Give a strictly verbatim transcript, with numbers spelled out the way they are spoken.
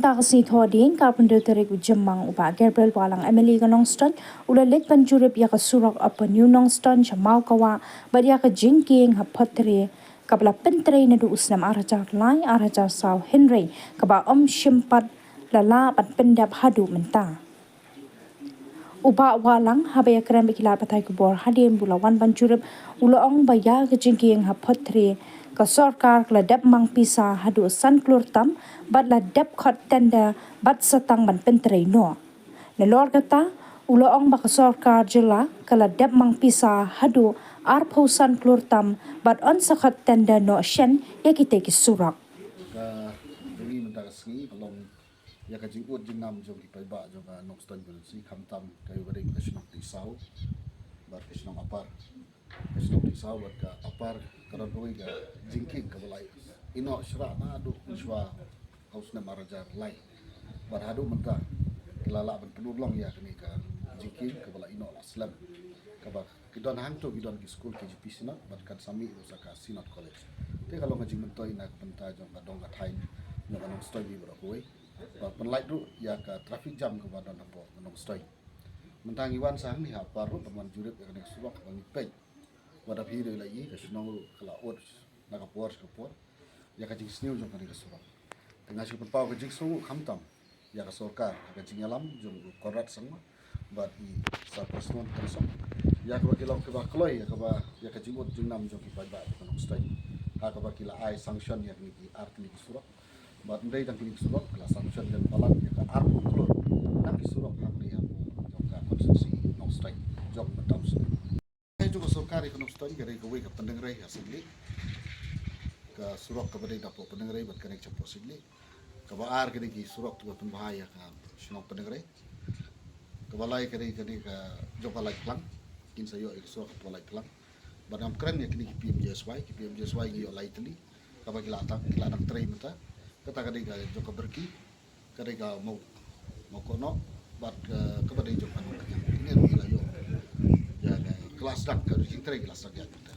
Mynta ka sngi Thohdieng ka arphew hynriew tarik u Jymmang, u Bah Gabriel Wahlang, M L A ka Nongstoiñ, u la leit ban jurip ïa ka surok Upper New Nongstoiñ sha Mawkawah bad ïa ka jingkieng ha Photre, kaba la pyntrei naduh u snem ar hajar lai, ar hajar saw, hynrei kaba ym shym pat la lah ban pyndep haduh mynta. U Bah Wahlang, haba ïakren bad ki lad pathai khubor hadien ba u la wan ban jurip, u la ong ba ïa ka jingkieng ha Photre, ka sorkar ka la dep mang pisa haduh san klur tam bad la dep khot tender bad sa tang ban pyntrei noh. Nalor kata, u la ong ba ka sorkar jylla ka la dep mang pisa haduh arphew san klur tam bad yn sa khot tender noh shen ïa kitei ki surok. Ka jong ngi mynta ka sngi ka long ïa ka jingud jingnam jong ki paidbah jong ka Nongstoiñ Constituency, khamtam ka ïa ka dei ka shnong Tisaw bad ka shnong Upper. Ka shnong Tisaw bad ka Upper ka don kawei ka jingkieng kaba la ïoh ïehnoh shrah naduh mynshuwa ha u snem ar hajar lai. Bad haduh mynta ki la lah ban pynurlong ïa kane ka jingkieng kaba la ïehnoh la slem, kaba ki don hangto ki don ki skul K G P Synod bad kan sa mih ruh sa ka Synod College. Te ka long ka jingmyntoi na ka bynta jong ka dong ka thaiñ jong ka Nongstoiñ baroh kawei. Ba pynlait ruh ïa ka traffic jam kaba don hapoh ka Nongstoiñ. Mynta ngi wan sa hangne ha Upper ruh ban wan jurip ïa kane ka surok kaba ngi peit. Wat la phi ruh la ïohi ka shnong ruh ka la ud na ka por sha ka por ïa ka jingsniew jong kane ka surok. Te nga shu pynpaw ka jingsngewnguh khamtam ïa ka sorkar ha ka jingïalam jong u Conrad Sangma bad i Sir Prestone Tynsong, ïa kaba ki long kiba kloi ïa kaba, ïa ka jingud jingnam jong ki paidbah jong ka Nongstoiñ, ha kaba ki la ai sanction ïa kine ki ar tylli ki surok. Bad ym dei tang kine ki surok, ki la sanction ïa ka palat ïa ka arphew klur tang ki surok hangne hapoh jong ka constituency Nongstoiñ jong mynta u snem. Ka jong ka sorkar ïa ka Nongstoiñ ka dei kawei ka Pyndengrei ha Syiemlieh, ka surok kaba dei napoh Pyndengrei bad connect shapoh Syiemlieh. Kaba ar ka dei ki surok kiba pynbha ïa ka shnong Pyndengrei. Kaba lai ka dei, ka dei ka jong ka Laitphlang, kin sa ïoh ïa ka surok hapoh Laitphlang. Bad ngam kren ïa kine ki P M G S Y, ki P M G S Y ngi ïoh lai tylli kaba ki la tang, ki la dang trei mynta. Kata ka dei ka jong ka Byrki, ka dei ka Maw, Mawkohnoh bad ka, kaba dei jong ka Nongkynjang. Kine ki la ïoh ïa ka, ka la sdang, ka jingtrei ka la sdang ïa mynta.